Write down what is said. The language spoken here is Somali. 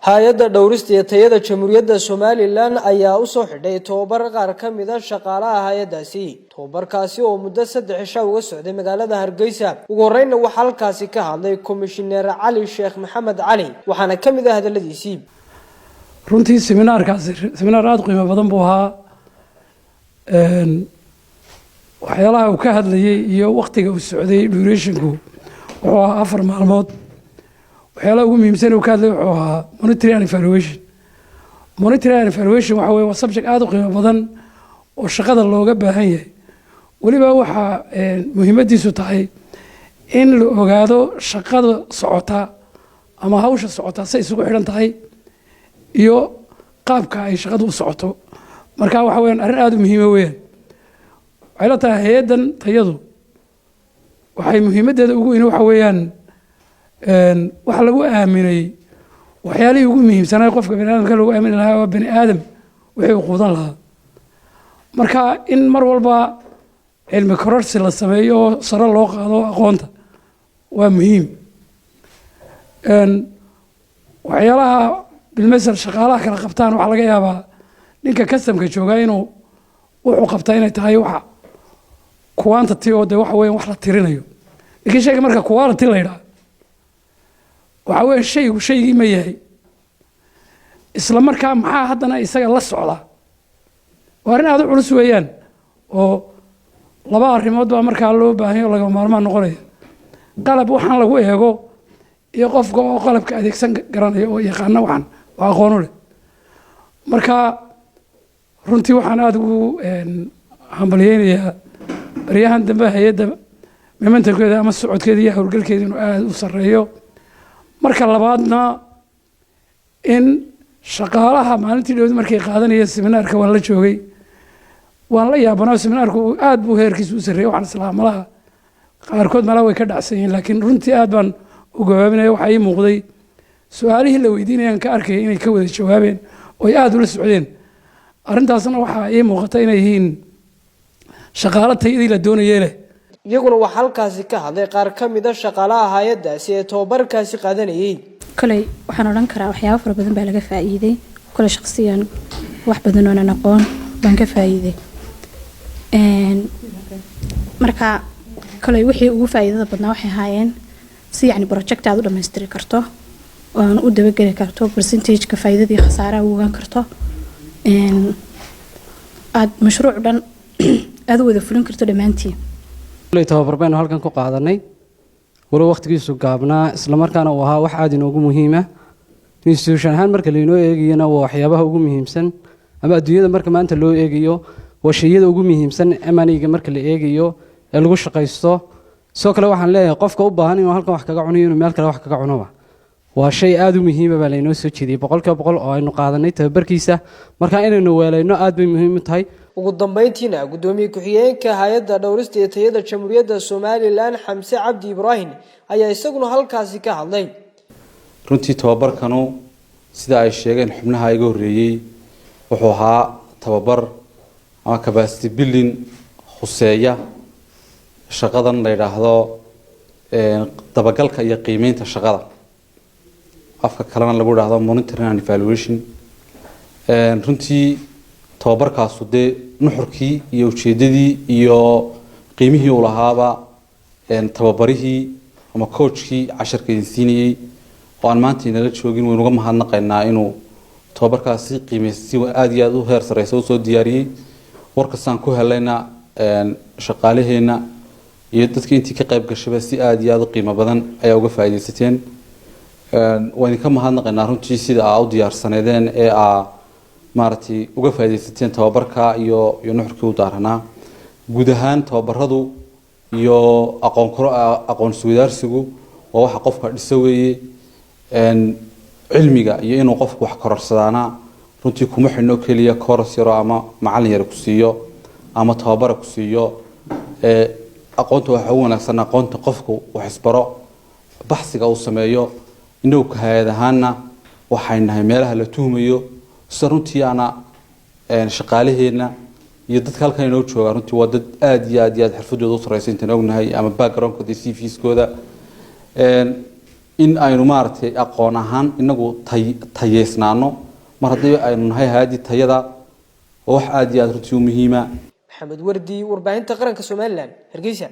Hay-adda dhowrista iyo tayada Jamhuuriyadda Somaliland ayaa usoo xidhay tobabar qaar ka mid ah shaqaalaha hay-addaasi. Tobabarkaasi oo muddo 3 cisha uga socday magaalada Hargeysa. Ugu horreynna waxaa halkaasi ka hadlay Komishineer Cali Sheekh Maxamed Cali, waxaana ka mid ah hadaladiisii. Runtii seminaarkaasi seminaar aada u qiimo badan buu ahaa. Waxyaalaha uu ka hadlayey iyo waktiga uu socday, durationku wuxuu ahaa 4 maalmood. Waxyaalaha ugu muhiimsan uu ka hadlayay wuxuu ahaa monitoring and evaluation. Monitoring and evaluation waxa weye waa subject aada u qiimo badan oo shaqada looga baahan yahay. Weliba waxaa muhiimaddiisu tahay in la ogaado shaqada socota ama hawsha socota say isugu xidhan tahay iyo qaabka ay shaqadu u socoto. Marka waxa weyaan arrin aada u muhiima weeyaan. Waxay la tahay hay-addan tayadu waxay muhiimaddeeda ugu weyn waxa weeyaan waxa lagu aaminay waxyaalihii ugu muhiimsanaa qofka bani aadamka lagu aamini lahaa, waa bani aadam wixii uu quudan lahaa. Marka in mar walba cilmi kororsi la sameeyo oo sare loo qaado aqoonta waa muhiim. Waxyaalaha bilmasel shaqaalaha kala qabtaan, waxaa laga yaabaa ninka customka joogaa inuu wuxuu qabtaa inay tahay waxa quantity oo dee waxa weyan wax la tirinayo, laakiin shayga marka quality la yidhaha waxa weya shaygu shaygii ma yahay, isla markaa maxaa haddana isaga la socda? Waa arrin aada u culus weeyaan, oo laba arrimood baa markaa loo baahanya oo lagama maarmaan noqonaya: qalab waxaan lagu eego iyo qofka oo qalabka adeegsan garanaya oo yaqaana waxaan oo aqoonu leh. Marka runtii waxaan aada ugu hambalyeynayaa baryahan dambe hay-adda momentumkeeda ama socodkeeda iyo howlgalkeeda inuu aada u sarreeyo. Marka labaadna, in shaqaalaha maalintii dhowd markay qaadanayeen seminaarka waan la joogay, waan la yaabanaa. Seminaarku aad buu heerkiisu u sarreeyay. Waxaan islahaa malaha qaarkood malaha way ka dhacsan yihiin, laakiin runtii aad baan u gabaabinaya. Waxaa ii muuqday su-aalihii la weydiinayaan ka arkaya inay ka wada jawaabeen oo ay aada ula socdeen. Arrintaasna waxaa ii muuqata inay yihiin shaqaalo tayadii la doonayee leh. Iyaguna waxaa halkaasi ka hadlay qaar ka mid ah shaqaalaha hay-addaasi ee tobabarkaasi qaadanayay. Koley waxaan odhan karaa waxyaabo fara badan baa laga faa'iiday. Kole shaqsiyan wax badan oonan aqoon baan ka faa'iiday. Marka koley wixii ugu faa'iidada badnaa waxay ahaayeen si yacni project aad u dhammaystiri karto oon u dabageli karto percentageka faa'iidadii khasaaraha u ogaan karto, aad mashruuc dhan aad u wada fulin karto dhammaantiin. Koley tababar baynu halkan ku qaadanay, walow waqtigiisu gaabnaa, islamarkaana uu ahaa wax aada inoogu muhiima. Institution ahaan marka lainoo eegayona waa waxyaabaha ugu muhiimsan, ama adduunyada marka maanta loo eegayo waa shayada ugu muhiimsan M&E-ga marka la eegayo ee lagu shaqaysto. Sidoo kale waxaan leeyahay qofka u baahan inuu halkan wax kaga cunayo inuu meel kale wax kaga cunoba, waa shay aada u muhiima baa lainoo soo jeediyey 100% oo aynu qaadanay tababarkiisa. Marka inaynu weelayno aada bay muhiim u tahay. Ugu dambeyntiina, guddoomiye ku-xigeenka hay-adda dhowrista iyo tayada Jamhuuriyadda Somaliland, Xamse Cabdi Ibraahim, ayaa isaguna halkaasi ka hadlay. Runtii tababarkanu, sida ay sheegeen xubnaha iga horreeyey, wuxuu ahaa tababar ama capacity building khuseeya shaqadan la yidhaahdo dabagalka iyo qiimeynta shaqada, afka kalena lagu idhaahdo monitoring and evaluation. Runtii tababarkaasu dee nuxurkii iyo ujeedadii iyo qiimihii uu lahaaba tababarihii ama coachkii casharka idin siinayey oo aan maanta inala joogin waynuga mahadnaqaynaa inuu tababarkaasi qiimeys si aada iyo aada u heer sareysa usoo diyaariyey. Warkastaan ku helayna shaqaalaheenna iyo dadkii intii ka qayb gashayba si aada iyo aada u qiimo badan ayaa uga faa'iidaysateen. Waan idinka mahadnaqaynaa runtii sida aa u diyaarsaneedeen ee aa maaragtay uga faa'iidaysateen tababarka iyo nuxurkii u daaranaa. Guud ahaan tababaradu iyo aqoon koro aqoon isweydaarsigu waa waxa qofka dhisa weeye. Cilmiga iyo inuu qofku wax kororsadaana runtii kuma xidhno keliya course yaro ama macallin yar ku siiyo ama tababara ku siiyo. Aqoonta waxaa ugu wanaagsan aqoonta qofku wax isbaro, baxsiga uu sameeyo. Inagu hay-ad ahaana waxay nahay meelaha la tuhmayo sida runtii ana shaqaalaheenna iyo dadka halkan inoo jooga runtii waa dad aada iyo aad iyo aad xirfadooda u sareysa intaan ognahay ama backgroundkooda iyo CVskooda. In aynu maaragtay aqoon ahaan inagu tayeysnaano mar haddii aynu nahay hay-addii tayada, oo wax aada iyo aada runtii u muhiima. Maxamed Wardi, warbaahinta qaranka Somalilan, Hargeysa.